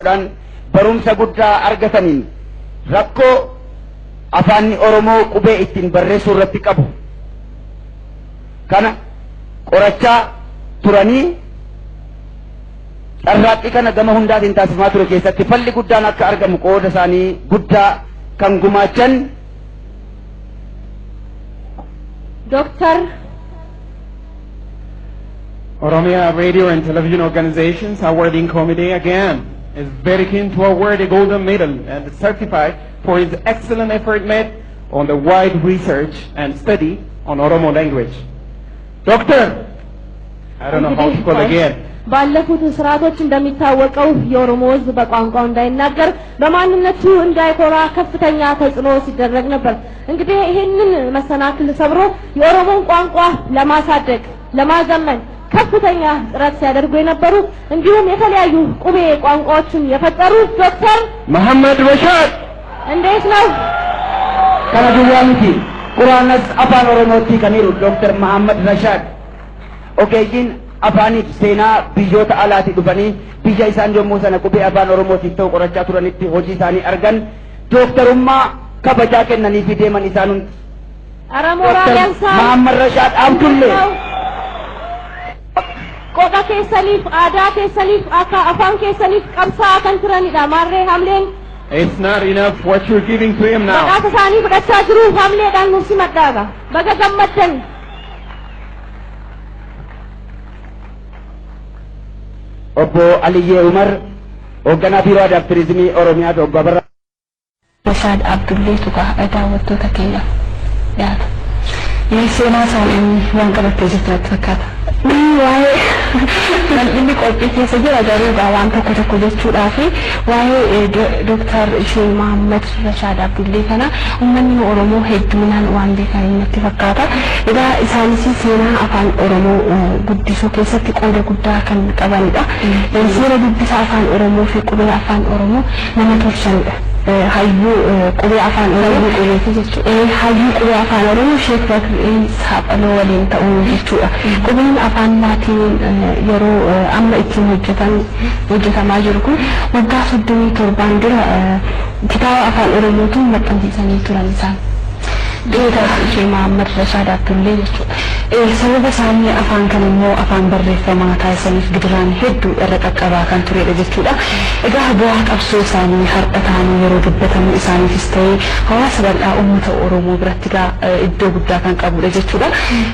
ta'uudhaan barumsa guddaa argataniin rakkoo afaanni Oromoo qubee ittiin barreessuu irratti qabu kana qorachaa turanii carraaqqii kana gama hundaatiin taasifamaa ture keessatti falli guddaan akka argamu qooda isaanii guddaa kan gumaachan Dooktar Oromia Radio and Television Organizations Awarding Committee again is very keen to award a golden medal and certify for his excellent effort made on the wide research and study on Oromo language. Doctor, I don't know how to call again. ባለፉት ስርዓቶች እንደሚታወቀው የኦሮሞ ሕዝብ በቋንቋው እንዳይናገር በማንነቱ እንዳይኮራ ከፍተኛ ተጽዕኖ ሲደረግ ነበር። እንግዲህ ይህንን መሰናክል ሰብሮ የኦሮሞን ቋንቋ ለማሳደግ ለማዘመን ከፍተኛ ጥረት ሲያደርጉ የነበሩ እንዲሁም የተለያዩ ቁቤ ቋንቋዎችን የፈጠሩ ዶክተር Muhammad Rashad. እንዴት ነው? Kana duwwaa miti, Quraanas afaan Oromootti hiikaniiru Dooktar Mahammad Rashaad. Ogeeyyiin afaaniif seenaa biyyoota alaatii dhufanii biyya isaan yommuu sana qubee afaan Oromootiif ta'u qorachaa turanitti hojii isaanii argan dooktarummaa kabajaa kennaniifi deeman isaan hundi. ኧረ ሞራል ያንሳል። Mahammad Rashaad Abdullee. Qoqa keessaniif, aadaa keessaniif, akka afaan keessaniif qabsaa'aa kan turanidha. Maarree hamleen It's not enough what you're giving to him now. Badhaasa isaanii fudhachaa jiru hamleedhaan nuuf simadhaaga. Baga gammaddan. Obbo Aliyyee Umar, hoogganaa Biiroo Aadaa fi Turizimii Oromiyaa obbo Abarraa Rashaad Abdulleetu daawwattoota keenyaaf dhiyaata. Seenaa isaanii waan qabattee jirtu natti fakkaata. Waa'ee bal'inni qophii keessa jira, garuu egaa waan tokko tokko jechuudhaa fi waa'ee Dooktar Sheek Mahammad Rashaad Abdullee kana uummanni Oromoo hedduminaan waan beekan natti fakkaata. Egaa isaanis seenaa afaan Oromoo guddisuu keessatti qooda guddaa kan qabanidha. Seera dubbisa afaan Oromoo fi qubee afaan Oromoo nama tolchanidha. Hayyuu qubee afaan Oromoo Qubeeti jechuudha. Hayyuu qubee afaan Oromoo Sheek Bakrii Saaphaloo waliin ta'uun jechuudha. Qubeen afaan Laatiin yeroo amma ittiin hojjetan hojjetamaa jiru kun waggaa 37n dura kitaaba afaan Oromootiin maxxansiisanii turan isaan. Dooktar Sheek Mahammad Rashaad Abdullee jechuudha. Sababa isaanii afaan kan immoo afaan barreeffamaa taasisaniif gidiraan hedduu irra qaqqabaa kan turedha jechuudha. Egaa bu'aa qabsoo isaanii har'a ta'anii yeroo dubbatamu isaaniifis ta'ee hawaasa bal'aa uummata Oromoo biratti egaa iddoo guddaa kan qabudha jechuudha.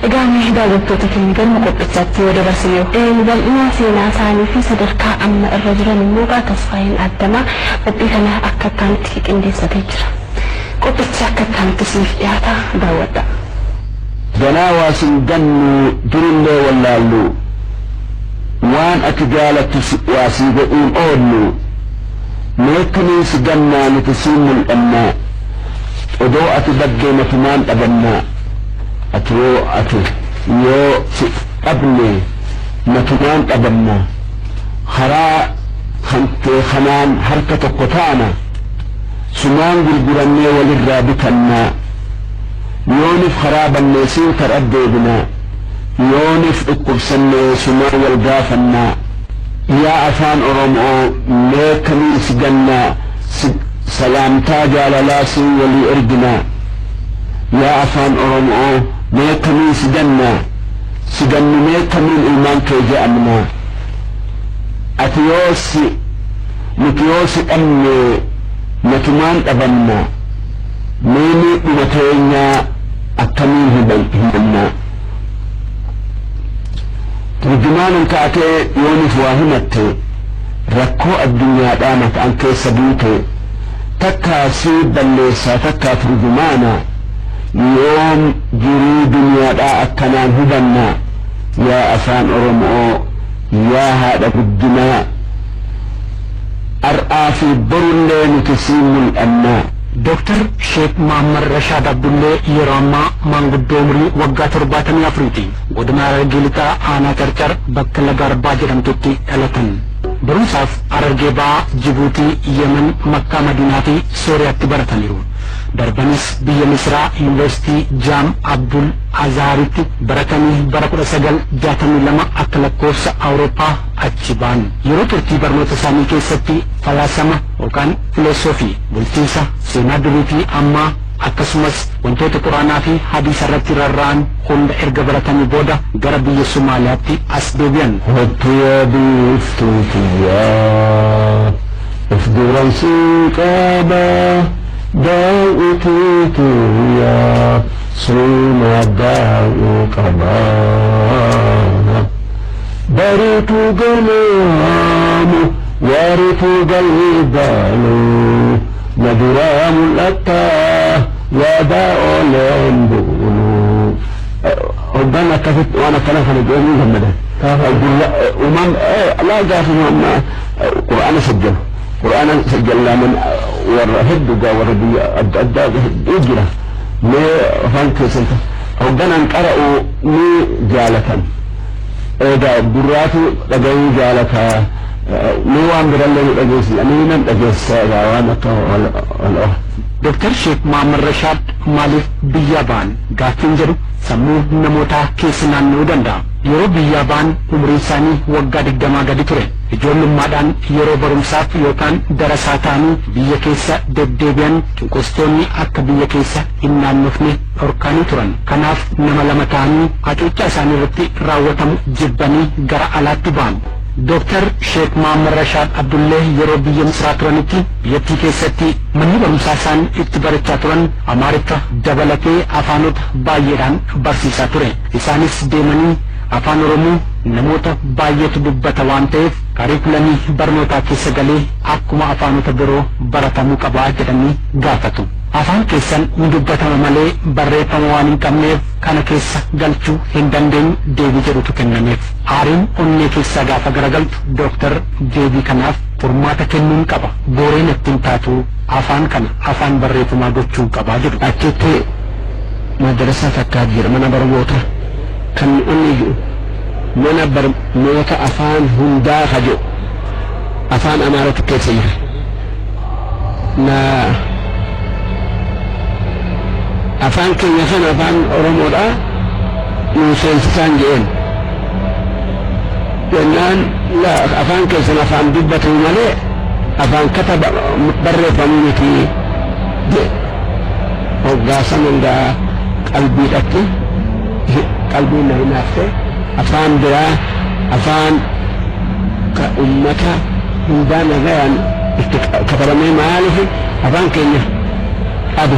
Egaa mee daawwattoota keenya garuma qophichaatti yoo dabarsine. Bal'ina seenaa isaanii fi sadarkaa amma irra jiran immoo egaa Tasfaayeen Addamaa qophii kana akka akkaanitti qindeessatee jira. Qophichi akka akkaanitti isiniif dhiyaata, daawwadha. Ganaa waa sin gannu, durillee wallaallu, waan ati jaalattu waa sii godhuun oollu. Meekkamiin si gannaa, nuti siin mul'annaa? Odoo ati baddee matumaan dhabannaa? Ati yoo, ati yoo si dhabne matumaan dhabannaa? Karaa kantee kanaan harka tokko taana, sumaan gurgurannee walirraa bitannaa. Yoonif karaa bannee siin karaa deebinaa, yoonif dhukkubsannee sumaan wal gaafannaa. Yaa afaan Oromoo, mee kamiin si gannaa? Salaamtaa jaalalaa siin walii erginaa. Yaa afaan Oromoo, mee kamiin si gannaa? Si gannu, mee kamiin ilmaan kee je'amnaa? Ati yoo si, nuti yoo si dhabne matumaan dhabamnaa? Mee miidhuma teenyaa akkamiin himannaa? Turjumaanan kaatee yoonif waa himatte, rakkoo addunyaadhaa mataan keessa buute, takkaa sii balleessaa, takkaa turjumaana. Yoom jiruu duniyaadhaa akkanaan hubanna? Yaa afaan Oromoo, yaa haadha guddinaa, har'aa fi borullee nuti siin mul'annaa. Dooktar Sheek Mahammad Rashaad Abdullee yeroo ammaa maanguddoo umurii waggaa 74ti. Godina Harargee Lixaa, Aanaa Carcar, bakka Laga Arbaa jedhamtutti dhalatan. Barumsaaf Harargee Bahaa, Jibuutii, Yemen, Makkaa, Madiinaa fi Sooriyaatti barataniiru. Darbanis biyya Misraa Yuunivarsiitii Jaam Abdul Azhaaritti baratanii bara 1962 akka lakkoofsa Awurooppaa achi ba'an. Yeroo turtii barnoota isaanii keessatti falaasama yookaan filosoofii, bulchiinsa, seenaa durii fi ammaa akkasumas wantoota Quraanaa fi Hadiisa irratti rarra'an hunda erga baratanii booda gara biyya Somaaliyaatti as deebi'an. Kottu yaa biiftuu tiyyaa of duran sii qaba daaw'itii tiyyaa suuma daaw'uu qaba bariitu ganaamu waariitu galgalu na duraa mul'atta waadaa ooleen buulu. Hoggaan akkasitti waan akkana kana jedhanii gammadan. Umam laa gaafuma amma Qur'aana sajjalu. Qur'aana sajjallaaman warra hedduu gaa warra biyya adda addaa hedduu jira. Mee afaan keessan hogganaan qara'u ni jaalatan. Egaa gurraatu dhagayuu jaalata. Mee waan birallee nu dhageessi. Ani nan dhageessa egaa waan akka wal Dr. Sheek Mahammad Rashaad maaliif biyyaa ba'an gaaffiin jedhu sammuu namootaa keessa naanna'uu danda'a. Yeroo biyyaa ba'an umriin isaanii waggaa 20 gadi ture. Ijoollummaadhaan yeroo barumsaaf yookaan darasaa ta'anii biyya keessa deddeebi'an cunqursitoonni akka biyya keessa hin naannofne dhorkaanii turan. Kanaaf nama lama ta'anii hacuuccaa isaanii irratti raawwatamu jibbanii gara alaatti ba'an. Dr. Sheek Mahammad Rashaad Abdullee yeroo biyya Misraa turanitti biyyattii keessatti manni barumsaa isaan itti barachaa turan Amaariffa dabalatee afaanota baay'eedhaan barsiisaa ture. Isaanis deemanii Afaan Oromoo namoota baay'eetu dubbata waan ta'eef kaarikulamii barnootaa keessa galee akkuma afaanota biroo baratamuu qaba jedhanii gaafatu. Afaan keessan ni dubbatama malee barreeffama waan hin qabneef kana keessa galchuu hin dandeenyu deebii jedhutu kennameef. Aariin onnee keessaa gaafa garagaltu Dooktar deebii kanaaf furmaata kennuun qaba. Booree natti hin taatu afaan kana afaan barreeffamaa gochuun qaba jedhu. Achitti madrasaa takkaa jira mana barnoota kan onni jiru mana barnoota afaan hundaa ka jedhu afaan Amaaratu keessa jira. Na afaan keenya kana afaan Oromoodha nuu seensisaan jedheen. Jennaan laa afaan keessan afaan dubbatamu malee afaan kataba barreeffamu miti jedhe. Hoggaa san hundaa qalbiidhatti qalbiin na hinaafte afaan biraa afaan ka ummata hundaa nagayaan itti katabamee maaliif afaan keenya dhabe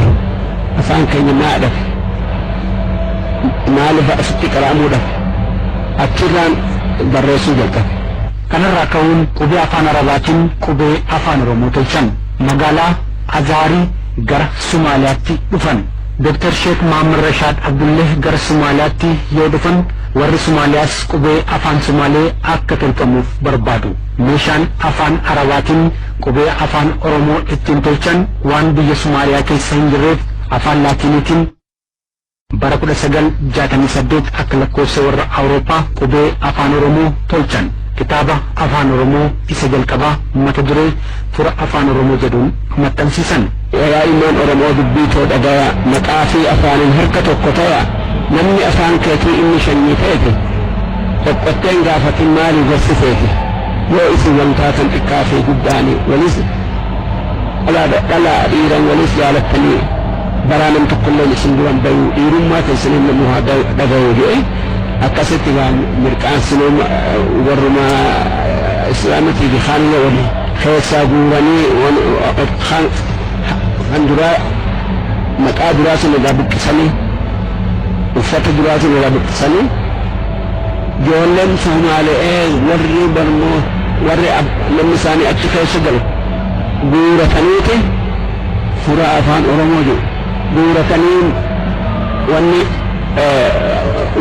afaan keenya maa dhabe maaliif asitti qara'amuu dhabe achirraan barreessuu jalqabe. Kanarraa ka'uun qubee Afaan Arabaatiin qubee Afaan Oromoo tolchan. Magaalaa Azhaarii gara Sumaaliyaatti dhufan. Dr. Sheek Mahammad Rashaad Abdulleh gara Sumaaliyaatti yoo dhufan warri Sumaaliyaas qubee Afaan Sumaalee akka tolfamuuf barbaadu. Meeshaan Afaan Arabaatiin qubee Afaan Oromoo ittiin tolchan waan biyya Sumaaliyaa keessa hin jirreef Afaan Laatiiniitiin bara 1968 akka lakkoofsa warra Awurooppaa qubee Afaan Oromoo tolchan. Kitaaba Afaan Oromoo isa jalqabaa mata duree Fura Afaan Oromoo jedhuun maxxansiisan. Yaa ilmaan Oromoo dubbii too dhagaya maqaa fi afaanin harka tokko taya namni afaan keetii inni shanyii teeti qoqqottee hin gaafatin maali gorsi feeti yoo isin wal taatan xiqqaa fi guddaani walis dhalaa dhiiran walis jaalattanii baraa nam tokkolleen isin duran bayuu dhiirummaa teessaniin namuu haa dhagayuu je'e akkasitti gaa mirqaansinuu warruma islaamatii fi kaanillee wali keessaa guuranii kan duraa maqaa duraa sun irraa buqqisanii uffata duraa sun irraa buqqisanii ijoolleen Somaale'ee warri barmoo warri namni isaanii achi keessa galu guurataniiti fura afaan Oromoo jedhu guuratanii wanni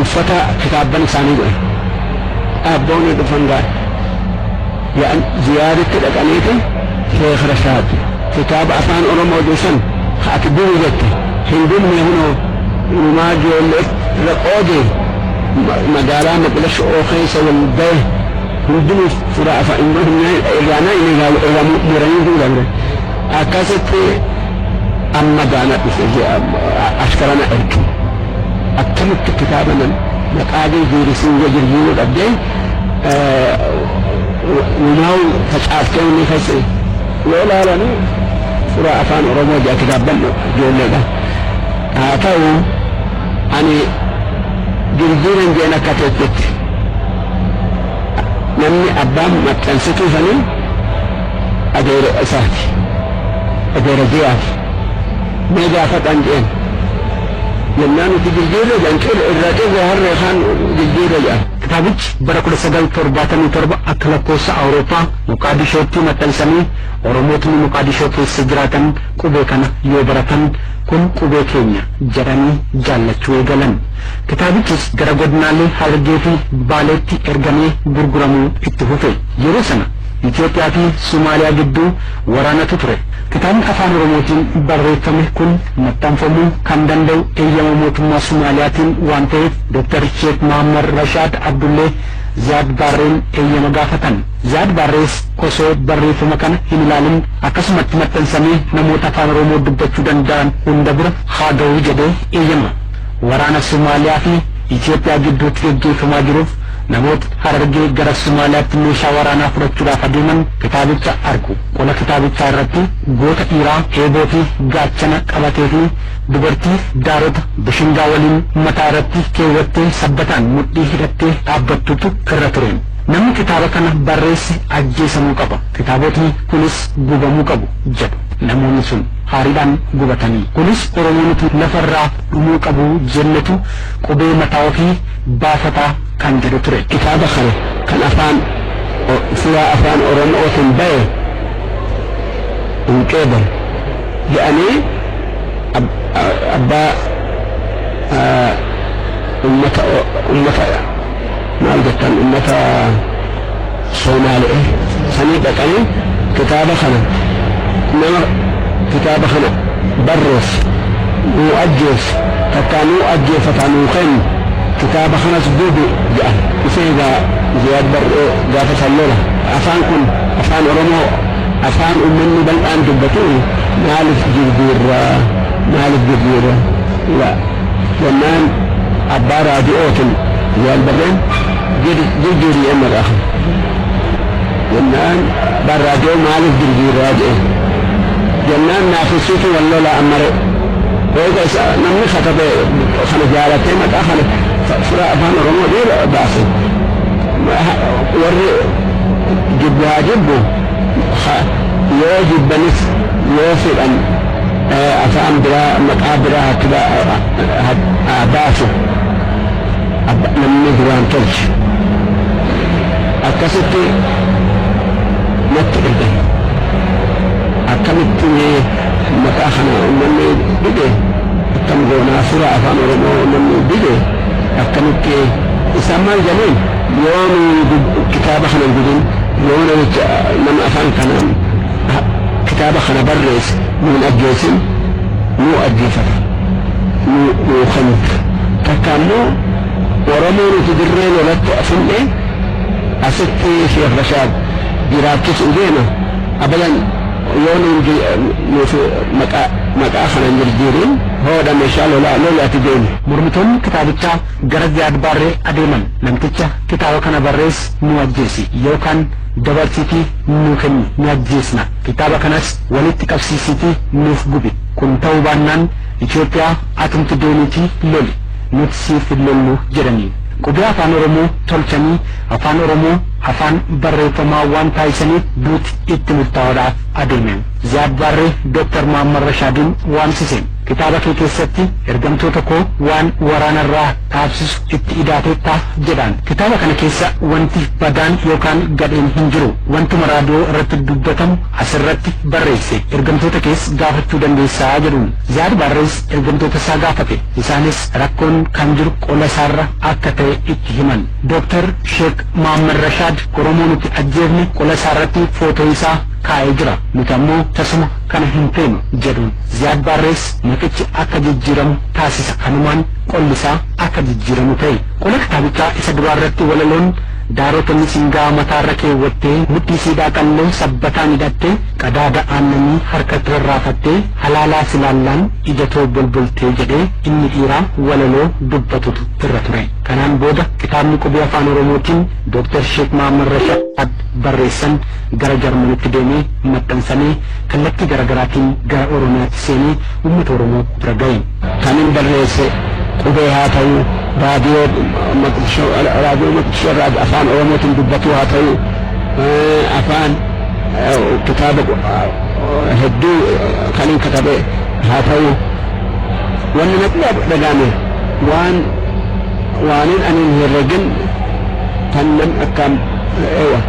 uffata kitaabban isaanii godhan. Abboonni dhufan gaa ziyaaritti dhaqaniiti Sheekh Rashaad kitaaba afaan Oromoo jedhu san ka ati gubu jette hin gubne hunoo inumaa ijoollee irra qoode magaalaa Maqdashoo keessa wal gahe hundinuu fura afaan irraa na irraa muranii fuudhan akkasitti. Amma gaana dhufe ashkarana erge. Akkamitti kitaaba nan maqaa jirjiirisiin jirjiiruu dhabdee numaa'u facaaftee inni keessa yoo ilaalanu suuraa afaan Oromoo jedha kitaabban ijoolleedha. Haa ta'u, ani jirjiiran jeen akka teettetti namni abbaan maxxansituu sanii adeera isaati. Adeera jiyaati. Mee gaafadhaan jeen. Jennaan nuti jirjiirra jedhan irraa qirree harree kaan jirjiirra jedhan. Kitaabichi bara 1977 akka lakkoofsa Awurooppaa Moqaadishootti maxxansamee Oromootni Moqaadishoo keessa jiraatan qubee kana yoo baratan kun qubee keenya jedhanii jaallachuu eegalan. Kitaabichis gara godinaalee Harargee fi Baaleetti ergamee gurguramuu itti fufe. Yeroo sana Itoophiyaa fi Somaaliyaa gidduu waraanatu ture. Kitaabni afaan Oromootiin barreeffame kun maxxanfamuu kan danda'u eeyyama mootummaa Somaaliyaatiin waan ta'eef Dr. Sheek Mahammad Rashaad Abdullee Ziyaad Baarreen eeyyama gaafatan. Ziyaad Baarrees osoo barreeffama kana hin ilaalin akkasumatti maxxansamee namoota afaan Oromoo dubbachuu danda'an hunda bira haa ga'u jedhee eeyyama. Waraana Somaaliyaa fi Itoophiyaa gidduutti gaggeeffamaa jiruuf namoota Harargee gara Somaaliyaatti meeshaa waraanaa fudhachuudhaaf adeeman kitaabicha argu. Qola kitaabichaa irratti goota dhiiraa eeboo fi gaachana qabatee fi dubartii daarota bishingaa waliin mataa irratti keewwattee sabbataan mudhii hidhattee dhaabbattutu irra ture. Namni kitaaba kana barreesse ajjeesamuu qaba. Kitaabotni kunis gubamuu qabu jedhu. Namoonni sun haariidhaan gubatanii. Kunis Oromoonitu lafarraa dhumuu qabu jennetu qubee mataa ofii baafataa kan jedhu ture. Kitaaba kana kan afaan suuraa afaan Oromootiin bahe hin qeebalu jedhanii abbaa ummata maal jettan ummata Soomaali'e sanii dhaqanii kitaaba kana nama kitaaba kana barreesse nuu ajjeesse takkaa nuu ajjeefataa nuu kennu kitaaba kanas gubi jedhan. Isee egaa Ziyaad Barree gaafa san lola afaan kun afaan Oromoo afaan ummanni bal'aan dubbatu maaliif jirjiirra maaliif jirjiirra la jennaan abbaa raadi'ootin Ziyaad Barreen jirjiirri jedhan maqaa kana jennaan abbaan raadi'oo maaliif jirjiirraa jedhe jennaan naafisiitu wal lola ammare eega isa namni katabe kana jaalatee maqaa kana suuraa afaan Oromoo dhiira baase warri jibbu haa jibbu yoo jibbanis yoo fedhan afaan biraa maqaa biraa haa baasu namni duraan tolche akkasitti natti ergan. Akkamitti maqaa kana uummanni dide akkam goonaa suuraa afaan Oromoo namni dide akkamitti isaan maal jedhaniin yoo nu kitaaba kana gubin yoo namicha nama afaan kanaan kitaaba kana barreesse nuun ajjeesin nuu ajjeefata nuu kennita takka immoo Oromoo nuti dirree lolatti funne asitti Sheekh Rashaad jiraachisuu deema abadan yoo nuuf maqaa kana hin jijjiirin hoodha meeshaa lolaa lolaati deemi. Mormitoonni kitaabichaa gara Ziyaad Baarree adeeman. Namticha kitaaba kana barreesse nu ajjeesi yookaan dabarsiitii nu kenni nu ajjeesna. Kitaaba kanas walitti qabsiisiitii nuuf gubi. Kun ta'uu baannaan Itoophiyaa atumti deemiitii loli nuti siif hin lollu jedhanii. Qubee afaan Oromoo tolchanii afaan Oromoo afaan barreeffamaa waan taasisaniif duuti itti murtaa'uudhaaf adeeme. Ziyaad Baarree Dr. Mahammad Rashaadiin waamsise. Kitaaba kee keessatti ergamtoota koo waan waraanarraa dhaabsisu itti idaateettaa jedhaan. Kitaaba kana keessa wanti badaan yookaan gadheen hin jiru. Wantuma raadiyoo irratti dubbatamu asirratti barreesse. Ergamtoota kees gaafachuu dandeessaa jedhuun. Ziyaad Baarrees ergamtoota isaa gaafate. Isaanis rakkoon kan jiru qola isaarra akka ta'e itti himan. Dr. Sheek Mahammad Rashaad Oromoo nuti ajjeefne qola isaarratti footoo isaa kaa'ee jira. Nuti ammoo tasuma kana hin feenu jedhuun. Ziyaad Baarrees maqichi akka jijjiiramu taasisa. Kanumaan qolli isaa akka jijjiiramu ta'e. Qola kitaabichaa isa duraa irratti walaloon Daarota misingaa mataarra keewwattee, mudhii siidhaa qalloo sabbataan hidhattee, qadaada aannanii harkatti rarraafattee, halaalaa silaallaan ija too bolboltee jedhee inni dhiiraa walaloo dubbatutu irra ture. Kanaan booda kitaabni qubee Afaan Oromootiin Dooktar Sheek Mahammad Rashaad barreessan gara Jarmanitti deemee maxxansamee kallattii garaagaraatiin gara Oromiyaatti seenee uummata Oromoo bira ga'e. Kanin barreesse qubee haa ta'u, raadiyoo Maqdishoo, raadiyoo Maqdishoo irraa Afaan Oromootiin dubbatu haa ta'u, afaan kitaaba hedduu kanin katabe haa ta'u, wanni natti dhaga'ame waan waanin ani hin herregin kan nam akkaan eewa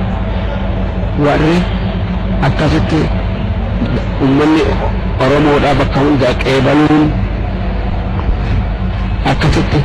warri akkasitti ummanni Oromoodhaa bakka hundaa qeebaluun akkasitti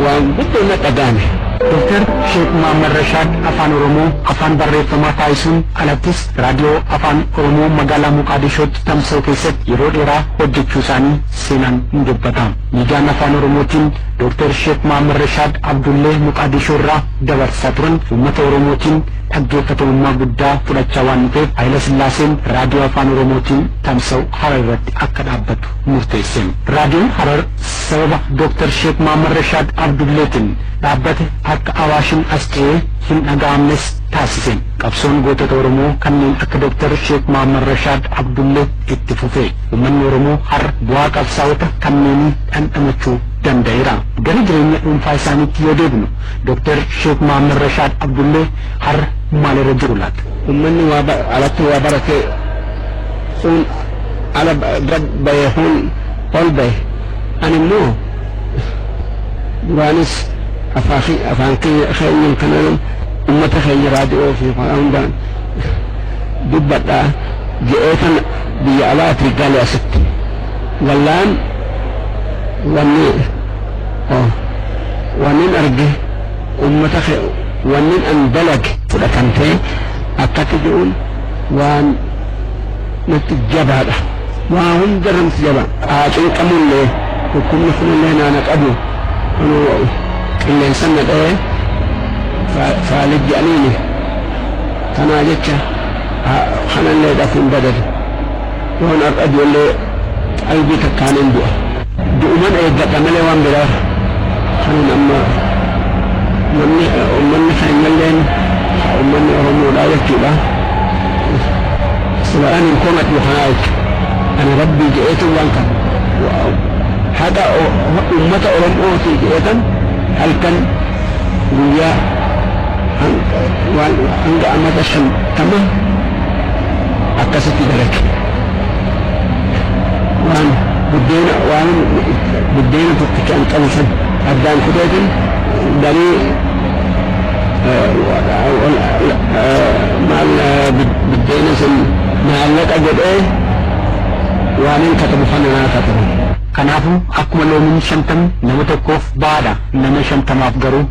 waan guddoo na dhaga'ame. Dooktar Sheek Mahammad Rashaad Afaan Oromoo afaan barreeffamaa taasisuun alattis raadiyoo Afaan Oromoo magaalaa Moqaadishootti tamsa'u keessatti yeroo dheeraa hojjechuu isaanii seenaan ni dubbata. Miidiyaan Afaan Oromootiin Dooktar Sheek Mahammad Rashaad Abdullee Moqaadishoo irraa dabarsaa turan uummata Oromootiin dhaggeeffatamummaa guddaa fudhachaa waan dhufeef, Haayila Sillaaseen raadiyoo Afaan Oromootiin tamsa'u Harar irratti akka dhaabbatu murteesse. Raadiyoon Harar sababa Dooktar Sheek Mahammad Rashaad Abdulleetiin dhaabbate akka Awaashin as ce'ee hin dhaga'amnes taasise. Qabsoon gootota Oromoo kanneen akka Dooktar Sheek Mahammad Rashaad Abdullee itti fufe. Uummanni Oromoo har'a bu'aa qabsaa'ota kanneenii dhandhamachuu danda'eera. Gara jireenya dhuunfaa isaaniitti yoo deebinu, Dooktar Sheek Mahammad Rashaad Abdullee har'a maalirra jiru laata? Ummanni waa alatti waa barate kun ala gad bahe, kun ol bahe. Ani immoo duraanis afaan keenyan kanaan ummata keenya raadiyoo fi waan hundaan dubbadhaa je'eetan biyya alaatii gale. Asitti gallaan wanni wannin arge ummata wannin an dalage fudhatamtee akkatti ji'uun waan natti jabaadha. Waa hunda namti jaba. Haa cinqamullee, dhukkubni kunillee naana qabu, qilleensan na dha'ee faalij jedhaniini. Tanaa jecha kanallee dhafuun badadu. Yoon har'a ijoollee qalbii takkaaniin du'a. Du'uman eeggadha malee waan biraa kanin amma namni ummanni keenyalleen, ummanni Oromoodhaa jechuudha. Sila ani hin komadhu kanaa jechuudha. Ani Rabbii je'eetu waan kana haqa ummata Oromootii je'eetan halkan guyyaa waan hanga amata 50 akkasitti dalage. Waan buddeena, waan buddeena tokkicha an qabu san addaan kuteetin garii maal buddeena sun maallaqa godhee waanin katabu kana naa katabu. Kanaafuu akkuma loomiin 50 nama tokkoof ba'aadha, nama 50f garuu